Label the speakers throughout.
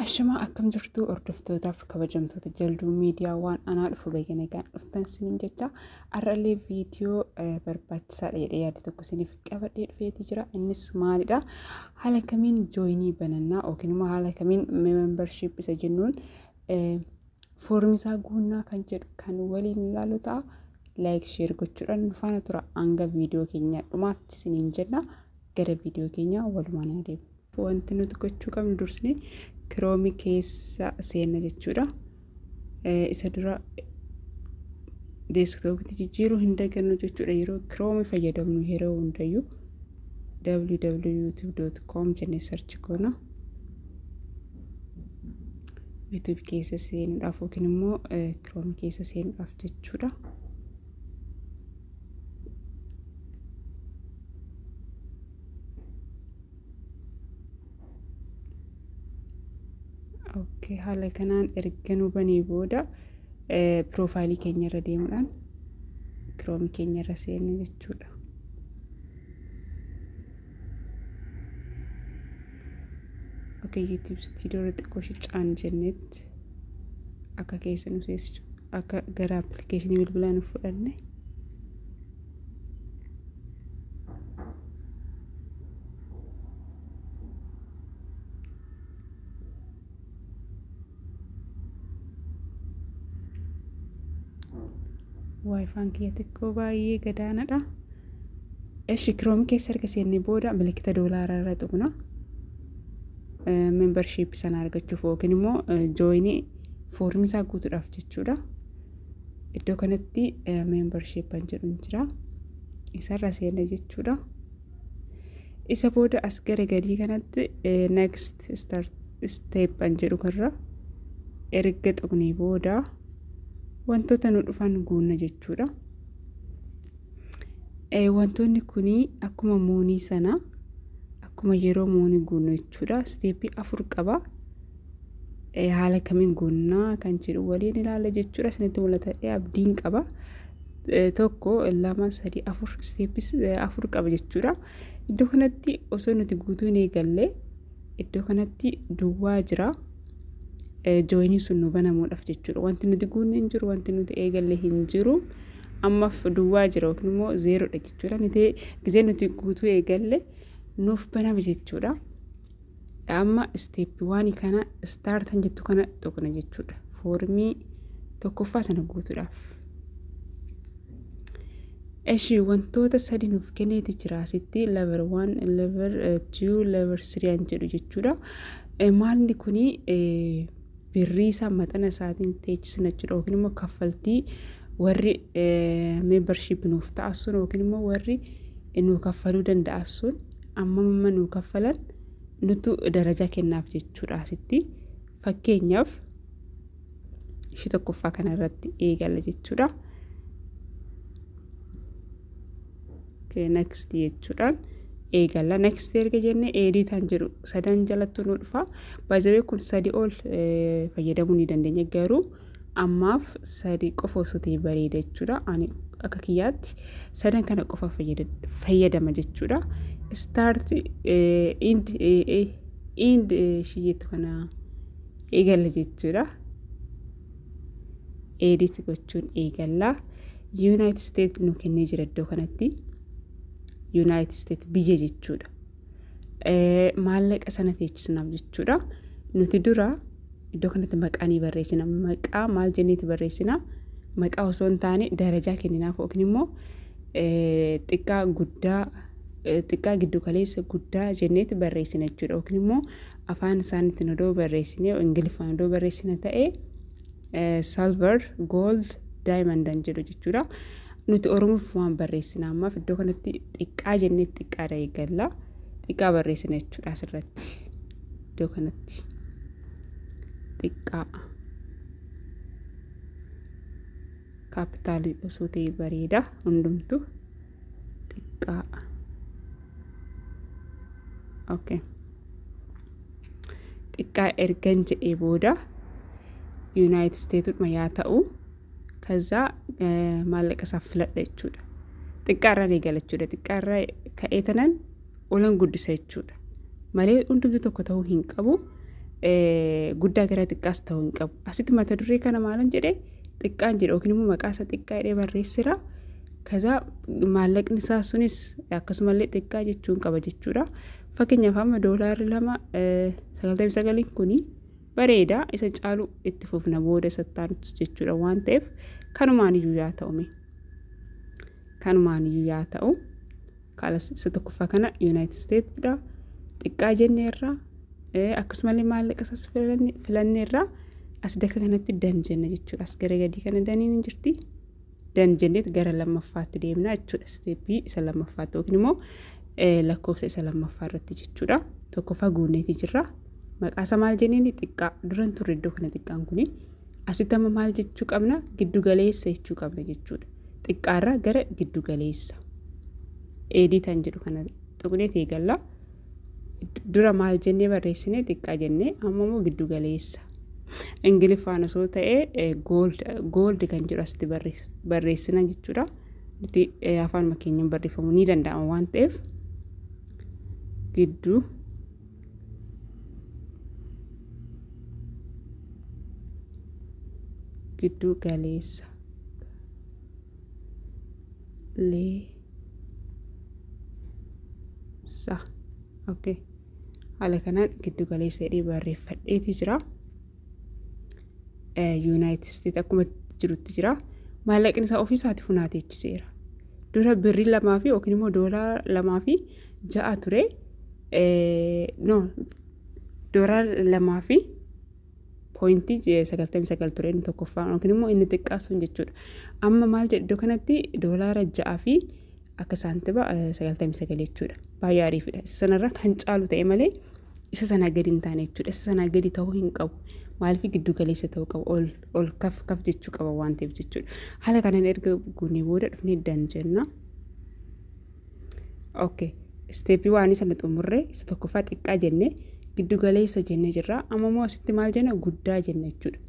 Speaker 1: Ashamaa, akkam jirtu hordoftootaaf kabajamtoota Jalduu Miidiyaa? Waan anaa dhufu, baga nagaan dhuftan isiniin jecha. Har'allee viidiyoo barbaachisaadha jedhee yaada tokko isiniif qabadhee dhufeeti jira. Innis maalidha? Haala kamiin joinii banannaa yookiin immoo haala kamiin membership isa jennuun foormii isaa guunnaa kan jedhu kan waliin ilaalu ta'a. Like, share gochuudhaan nu faana tura hanga viidiyoo keenya dhumaatti isiniin jenna. Gara viidiyoo keenya walumaan adeemu. Wanti nuti gochuu qabnu, dursine Chrome keessa seenna jechuudha. Isa dura desktopitti jijjiiruu hin dagannu jechuudha. Yeroo Chrome fayyadamnu yeroo hundayyuu www.youtube.com jennee search goona. YouTube keessa seenuudhaaf yookiin immoo Chrome keessa seenuudhaaf jechuudha. Okay, haala kanaan erga nu banee booda profile keenya irra deemuudhaan Chrome keenya irra seenna jechuudha. Okay, YouTube Studio irra xiqqoo ishee caan jennetti akka keessa nu seessisu, akka gara appilikeeshinii bilbilaa nu fudhanne. WiFiin kiyya xiqqoo baay'ee gadaanadha. Eshi, Chrome keessa erga seennee booda mallattoo doolaaraa irra tuqna. Membership sana argachuuf yookiin immoo joinii foormii isaa guutuudhaaf jechuudha. Iddoo kanatti membership kan jedhu jira. Isarra seenna jechuudha. Isa booda as gara gadii kanatti next step kan jedhu kanarra erga tuqnee booda wantoota nu dhufan guunna jechuudha. Wantoonni kunii akkuma moonii sana, akkuma yeroo moonii guunnu jechuudha. Step afur qaba. Haala kamiin guunnaa kan jedhu waliin ilaalla jechuudha. Isinitti mul'ata abdiin qaba. Tokko, lama, sadi, afur, step afur qaba jechuudha. Iddoo kanatti osoo nuti guutuu hin eegalle iddoo kanatti duwwaa jira. Joinii sun nu banamuudhaaf jechuudha. Wanti nuti guunne hin jiru, wanti nuti eegalle hin jiru. Ammaaf duwwaa jira yookiin immoo zerodha jechuudha. Nuti gisee nuti guutuu eegalle nuuf baname jechuudha. Amma step one kana startan jettu kana tuqna jechuudha. Foormii tokkoffaa sana guutuudhaaf. Eshi, wantoota sadi nuuf kenneeti jira asitti: level 1, level 2, level 3 an jedhu jechuudha. Maalni kuni birrii isaa maxana isaatiin teechisna jechuudha, yookiin immoo kaffaltii warri membership nuuf ta'a sun yookiin immoo warri nu kaffaluu danda'a sun amma amma nu kaffalan nutu daraja kennaaf jechuudha asitti. Fakkeenyaaf, ishii tokkoffaa kanarratti eegalla jechuudha. Next jechuudhaan eegalla. Next erga jennee editan jedhu sadan jalatti nu dhufa. Baay'ee kun sadi ol fayyadamuu ni dandeenya, garuu ammaaf sadi qofa osoo ta'e bareeda jechuudha. Ani akka kiyyaatti sadan kana qofa fayyadama jechuudha. Start end end ishii jettu kana eegalla jechuudha. Edit gochuun eegalla. United States nu kennee jira iddoo kanatti. United States biyya jechuudha. Maallaqa sana teechisnaaf jechuudha. Nuti dura iddoo kanatti maqaa ni barreessina. Maqaa maal jenneeti barreessina? Maqaa osoo hin taane darajaa kenninaaf, yookiin immoo xiqqaa, guddaa, xiqqaa, giddu galeessa, guddaa jenneeti barreessina jechuudha. Yookiin immoo afaan isaaniitiin odoo barreessine, Ingiliffaan odoo barreessina ta'ee, silver, gold, diamond jedhu jechuudha. Nuti Oromoof waan barreessina ammaaf iddoo kanatti xiqqaa jennee xiqqaadha eegalla. Xiqqaa barreessina jechuudha asirratti. Iddoo kanatti xiqqaa, capital osoo ta'e bareeda, hundumtu xiqqaa. Okay. Xiqqaa ergan jedhee booda United Statesuma yaa ta'u, ከዛ maallaqa isaa filadha jechuudha. Xiqqaarraan eegala jechuudha. Xiqqaarraa ka'ee tanan olan guddisa jechuudha. Malee hundumti tokko ta'uu hin qabu. Guddaa gara xiqqaas ta'uu hin qabu. Asitti mata duree kana maalan jedhee xiqqaan jedhe yookiin immoo maqaa isaa xiqqaa jedhee barreessira. Kaza maallaqni isaa sunis akkasumallee xiqqaa jechuun qaba jechuudha. Fakkeenyaaf amma $2.99 kuni bareeda, isa caalu itti fufna booda isa taanutti jechuudha waan ta'eef kanumaan iyyuu yaa ta'u mee. Kanumaan iyyuu yaa ta'u. Kalas isa tokkoffaa kana United States dha. Xiqqaa jenneerra, akkasumallee maallaqa isaas filanneerra, as daka kanatti done jenna jechuudha. As gara gadii kana doneiin hin jirti. Done jenneet gara lammaffaatti deemna jechuudha. Stepii isa lammaffaatti yookiin immoo lakkoofsa isa lammaffaa irratti jechuudha. Tokkoffaa guunneeti jirra. Maqaa isaa maal jenneeni? Xiqqaa duran turre iddoo kana xiqqaan kuni. Asitti amma maal jechuu qabna? Giddu galeessa jechuu qabna jechuudha. Xiqqaarraa gara giddu galeessa. Editan jedhu kana tuqneet eegalla. Dura maal jennee barreessine? Xiqqaa jennee, amma immoo giddu galeessa. Ingiliffaan osoo ta'e gold kan jedhu asitti barreessina jechuudha. Nuti afaan keenyaan barreeffamuu ni danda'ama waan ta'eef giddu giddu galeessa leessa. Okay. Haala kanaan giddu galeessa jedhee barreeffadheeti jira. United States akkuma jirutti jira. Maallaqni isaa ofii isaati funaateechiseera. Dura birrii lamaa fi yookiin immoo $2.06 ture. No, $2.99 ture inni tokkoffaan yookiin immoo inni xiqqaa sun jechuudha. Amma maal jedhu iddoo kanatti? $6 fi akka saantiba 99 jechuudha. Baay'ee ariifidha. Isa sanarra kan caalu ta'e malee isa sanaa gadi hin taane jechuudha. Isa sanaa gadi ta'uu hin qabu. Maaliif? Giddu galeessa ta'uu qaba. Ol ol kaf kaf jechuu qaba waan ta'eef jechuudha. Haala kanaan erga guunee booda dhufnee done jenna. Okay. Stepii waan sana xumurree, isa tokkoffaa xiqqaa jennee, giddu galeessa jennee jirra. Amma immoo asitti maal jenna? Guddaa jenna jechuudha.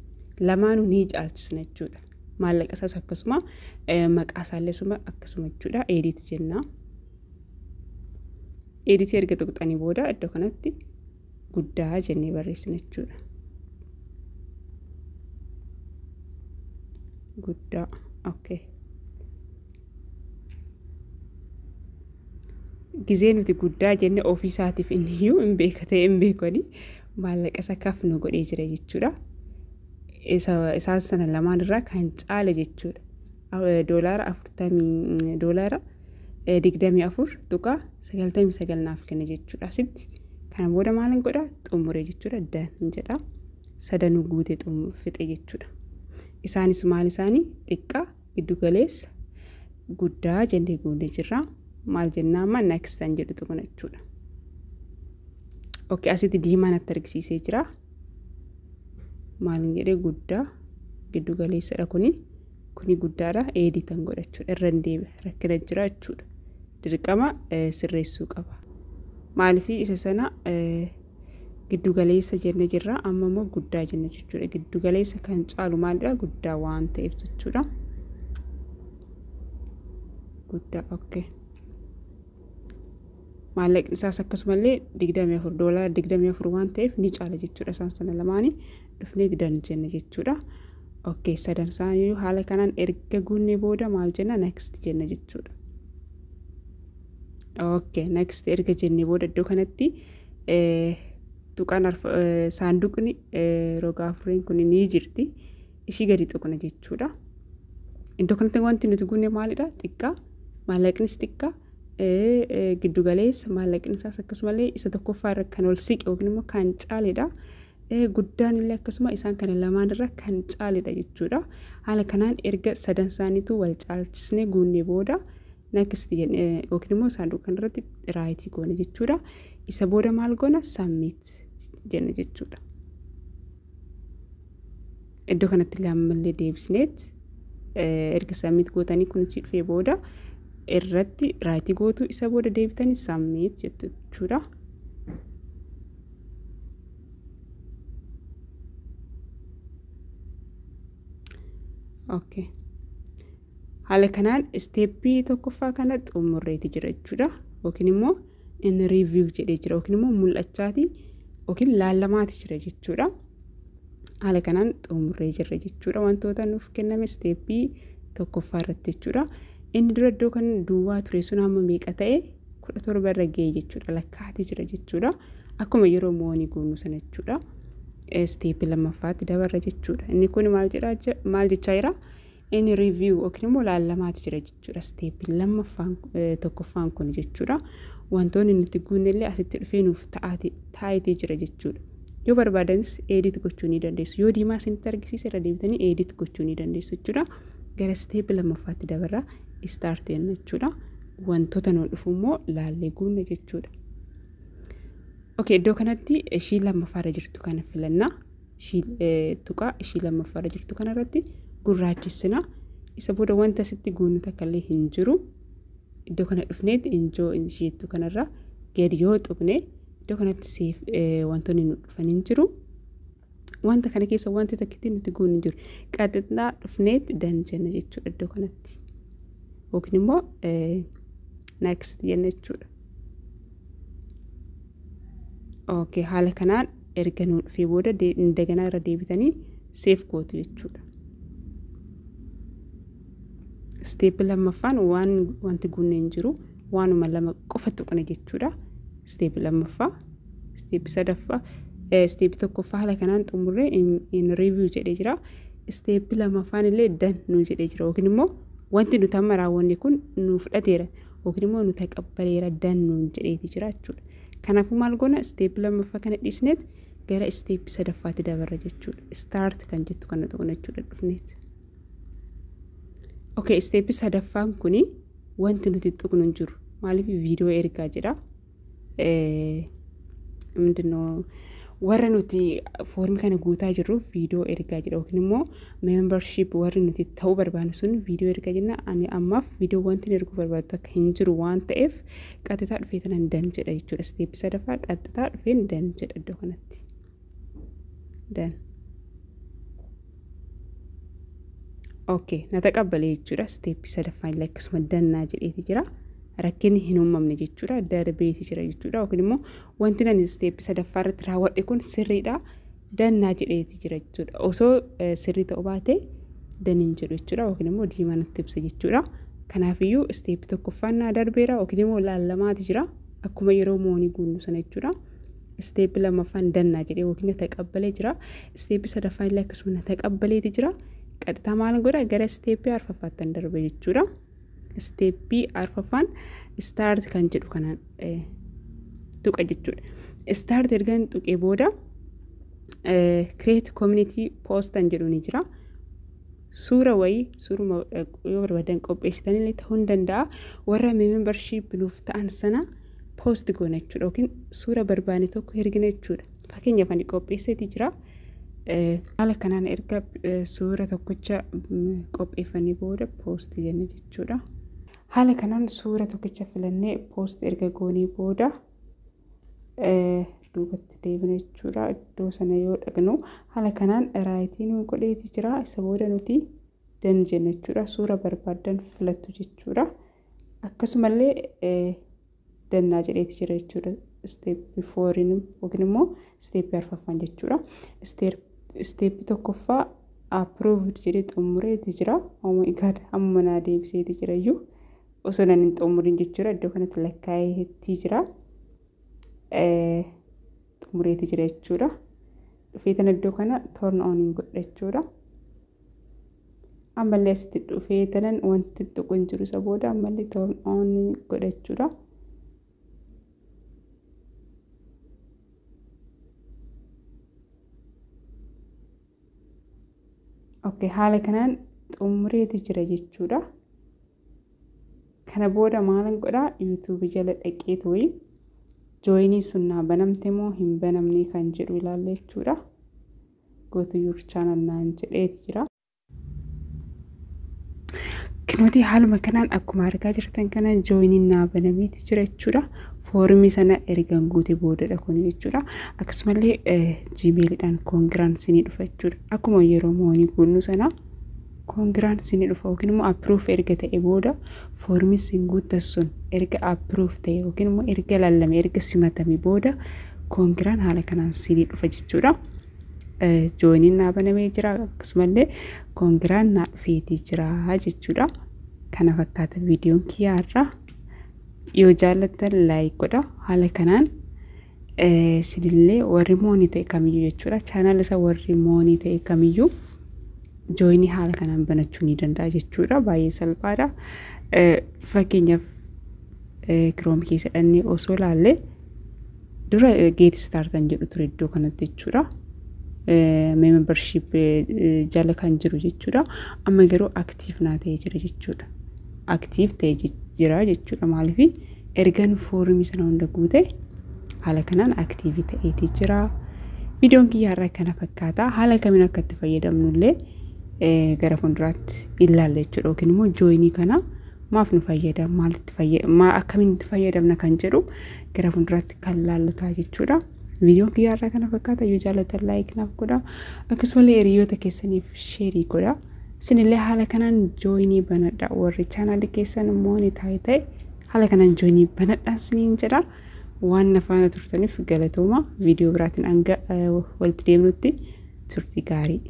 Speaker 1: Lamaanuu ni caalchisna jechuudha. Maallaqa isaas akkasuma, maqaa isaallee suma akkasuma jechuudha. Edit jenna. Editii erga tuqxanii booda iddoo kanatti guddaa jennee barreessina jechuudha. Guddaa. Okay. Gizee nuti guddaa jenne ofii isaatiif inni iyyuu hin beeka ta'e hin beekani maallaqa isa kaf nu godhee jira jechuudha. Isaan sana lamaan irraa kan caale jechuudha. $40, $24.99 naaf kenne jechuudha asitti. Kana booda maalin godha? Xumuree jechuudha. Done jedha. Sadanuu guutee fixe jechuudha. Isaanis maal isaanii? Xiqqaa, giddu galeessa, guddaa jennee guutee jirra. Maal jennaa amma? Next kan jedhutu kun jechuudha. Okay, asitti diimaa natti argisiisee jira. Maalin jedhee? Guddaa, giddu galeessadha kuni. Kuni guddaadha. Editan godha jechuudha. Irra hin deebi'a. Rakkina jira jechuudha. Dirqama sirreessuu qaba. Maaliif? Isa sana giddu galeessa jenne jirra. Amma immoo guddaa jenna jechuudha. Giddu galeessa kan caalu maalidha? Guddaa waan ta'eef jechuudha. Guddaa, okay. Maallaqni isaas akkasumallee 24, $24 waan ta'eef ni caala jechuudha. Isaan sana lamaanii dhufnee done jenna jechuudha. Okay, sadan isaanii haala kanaan erga guunnee booda maal jenna? Next jenna jechuudha. Okay, next erga jennee booda iddoo kanatti tuqaan saanduqni roga afuriin kun ni jirti. Ishii gadi tuqna jechuudha. Iddoo kanatti wanti nuti guunne maalidha? Xiqqaa, maallaqnis xiqqaa, giddugaleessa, maallaqni isaas akkasumallee isa tokkoffaa irra kan ol siqe yookiin immoo kan caaledha. Guddaan illee akkasuma isaan kana lamaan irra kan caaledha jechuudha. Haala kanaan erga sadan isaaniitu wal caalchisnee guunnee booda next jennee yookiin immoo saanduqa kanarratti rightii goone jechuudha. Isa booda maal goona? Submit jenna jechuudha. Iddoo kanatti illee ammallee deebisneet erga submit gootanii kun si dhufee booda irratti rightii gootu, isa booda deebitanii submit jettu jechuudha. Okay. Haala kanaan stepii tokkoffaa kana xumurreeti jira jechuudha. Yookiin immoo inni review jedhee jira yookiin immoo mul'achaati Yookiin laallamaati jira jechuudha. Haala kanaan xumurree jirra jechuudha. Wantoota nuuf kenname step tokkoffaa irratti jechuudha. Inni dura iddoo kan duwwaa ture sun amma meeqa ta'e? 17 irra ga'e jechuudha. Lakkaa'atii jira jechuudha. Akkuma yeroo moonii guunnu sana jechuudha. Step lammaffaatti dabarra jechuudha. Inni kun maal jedhaa, maal jechaa jira? Inni review yookiin immoo laallamaati jira jechuudha. Step lammaffaan, tokkoffaan kun jechuudha. Wantoonni nuti guunne illee asitti dhufee nuuf taa'atee jira jechuudha. Yoo barbaadanis edit gochuu ni dandeessu. Yoo diimaa isinitti argisiise, irra deebitanii edit gochuu ni dandeessu jechuudha. Gara step lammaffaatti dabarra, start jenna jechuudha. Wantoota nu dhufu immoo laallee guunna jechuudha. Okay, iddoo kanatti ishii lammaffaarra jirtu kana filannaa. Ishii tuqaa ishii lammaffaarra jirtu kanarratti gurraachessina. Isa booda wanta asitti guunnu takka illee hin jiru. Iddoo kana dhufneeti injoo isheettu kanarra gadi yoo tuqne, iddoo kanatti seef wantoonni nu dhufan hin jiru. Wanta kana keessa wanti takkitti nuti guunnu hin jiru. Qaxxixaa dhufneeti done jenna jechuudha iddoo kanatti. Yookiin immoo next jenna jechuudha. Okay, haala kanaan erga nu dhufee booda indaganaa irra deebitanii save gootu jechuudha. Step lammaffaan waan wanti guunne hin jiru, waanuma lama qofa tuqne jechuudha. Step lammaffaa, step sadaffaa, step tokkoffaa haala kanaan xumurree in review jedhee jira. Step lammaffaan illee done nu jedhee jira, yookiin immoo wanti nuti amma raawwanne kun nu fudhateera yookiin immoo nu taqabbaleera, done nu jedheeti jira jechuudha. Kanaafuu maal goona? Step lammaffaa kana dhiisneet gara step sadaffaatti dabarra jechuudha. Start kan jettu kana tuqna jechuudha dhufneet. Okay, step sadaffaan kuni wanti nuti tuqnu hin jiru. Maaliif? Viidiyoo ergaa jedha. ምንድነው warra nuti foormii kana guutaa jirruuf viidiyoo ergaa jedha, yookiin immoo membership warri nuti ta'uu barbaannu sun viidiyoo ergaa jenna. Ani ammaaf viidiyoo wanti erguu barbaadu akka hin jiru waan ta'eef, qaxxitaa dhufee tanan done jedha jechuudha. Step sadaffaa qaxxitaa dhufeen done jedha iddoo kanatti. Done. Okay, na taqabbalee jechuudha. Step sadaffaan illee akkasuma done naa jedheeti jira. Rakkinni hin uumamne jechuudha. Darbeeti jira jechuudha. Yookiin immoo wanti nani step sadaffaa irratti raawwadhe kun sirriidha. Done naa jedheeti jira jechuudha. Osoo sirrii ta'uu baate done hin jedhu jechuudha. Yookiin immoo diimaa natti ibsa jechuudha. Kanaafiyyuu step tokkoffaan naa darbeera yookiin immoo laallamaati jira. Akkuma yeroo moonii guunnu sana jechuudha. Step lammaffaan done naa jedhee yookiin na taqabbalee jira. Step sadaffaan illee akkasuma na taqabbaleeti jira. Qaxxitaa maal godha? Gara step arfaffaattan darbe jechuudha. Step arfaffaan start kan jedhu kanaan tuqa jechuudha. Start erga tuqee booda create community post kan jedhu ni jira. Suura wayii, suuruma yoo barbaadan qopheessitan illee ta'uu ni danda'a. Warra membership nuuf ta'an sana post goona jechuudha. Yookiin suura barbaanne tokko ergina jechuudha. Fakkeenyaaf ani qopheesseeti jira. Haala kanaan erga suura tokkicha qopheeffannee booda post jenna jechuudha. Haala kanaan suura tokkicha filannee post erga goonee booda duubatti deebina jechuudha. Iddoo sana yoo dhaqnu, haala kanaan right nu godheeti jira. Isa booda nuti done jenna jechuudha. Suura barbaaddan filattu jechuudha. Akkasumallee done naa jedheeti jira jechuudha. Step fouriin yookiin immoo step arfaffaan jechuudha. Step tokkoffaa approved jedhee xumureeti jira. Oh my God, amma naa deebiseeti jira iyyuu. Osoo nan hin xumurin jechuudha. Iddoo kanatti lakkaa'eetti jira. Xumureeti jira jechuudha. Dhufee tana iddoo kana turn on hin godha jechuudha. Ammallee asitti dhufee tanan wanti tuqu hin jiru, isa booda ammallee turn on godha jechuudha. Okay, haala kanaan xumureeti jira jechuudha. Kana booda maalan godhaa? YouTube jala dhaqee tooyi join sun naa banamte moo hin banamne kan jedhu ilaalla jechuudha. Go to your channel naan jedheeti jira. Kunooti haaluma kanaan akkuma argaa jirtan kana joiniin naa banameeti jira jechuudha. Foormii sana ergan guute boodadha kun jechuudha. Akkasumallee Gmailiidhaan congrats ni dhufa jechuudha. Akkuma yeroo moonii guunnu sana congrats ni dhufa, yookiin immoo approve erga ta'e booda, foormii sin guuttan sun erga approve ta'e yookiin immoo erga lallame, erga simatame booda Congraan haala kanaan siinii dhufa jechuudha. Joiniin naa banamee jira, akkasumallee congraan naa dhufeetii jira jechuudha. Kana fakkaata viidiyoon kiyyaa irraa. Yoo jaallattan like godha. Haala kanaan isinillee warri moni ta'e kamiyyuu jechuudha. Chaanaala isaa warri moni ta'e kamiyyuu joinii haala kanaan banachuu ni danda'a jechuudha. Baay'ee salphaadha. Fakkeenyaaf, Chrome keessa dhannee osoo ilaalle, dura "get started" jedhu ture iddoo kanatti jechuudha. Membership jala kan jiru jechuudha. Amma garuu active naa ta'ee jira jechuudha. Active ta'ee jira jechuudha. Maaliif? Ergan foormii sana hunda guute haala kanaan active ta'eetii jira. Viidiyoon kiyya har'a kana fakkaata. Haala kamiin akka itti fayyadamnu illee gara fuulduraatti ilaalla jechuudha. Yookiin immoo joinii kana maaf nu fayyada, maalitti fayyada, akkamiin itti fayyadamna kan jedhu gara fuulduraatti kan laallu ta'a jechuudha. Viidiyoon kiyya har'a kana fakkaata. Yoo jaallattan like naaf godha. Akkasumallee hiriyoota keessaniif share godha. Isinillee haala kanaan joinii banadha. Warri chaanaalii keessan moni taa'e ta'e haala kanaan joinii banadha isiniin jedha. Waan na faana turtaniif galatooma. Viidiyoo biraatiin hanga walitti deemnutti turtii gaarii.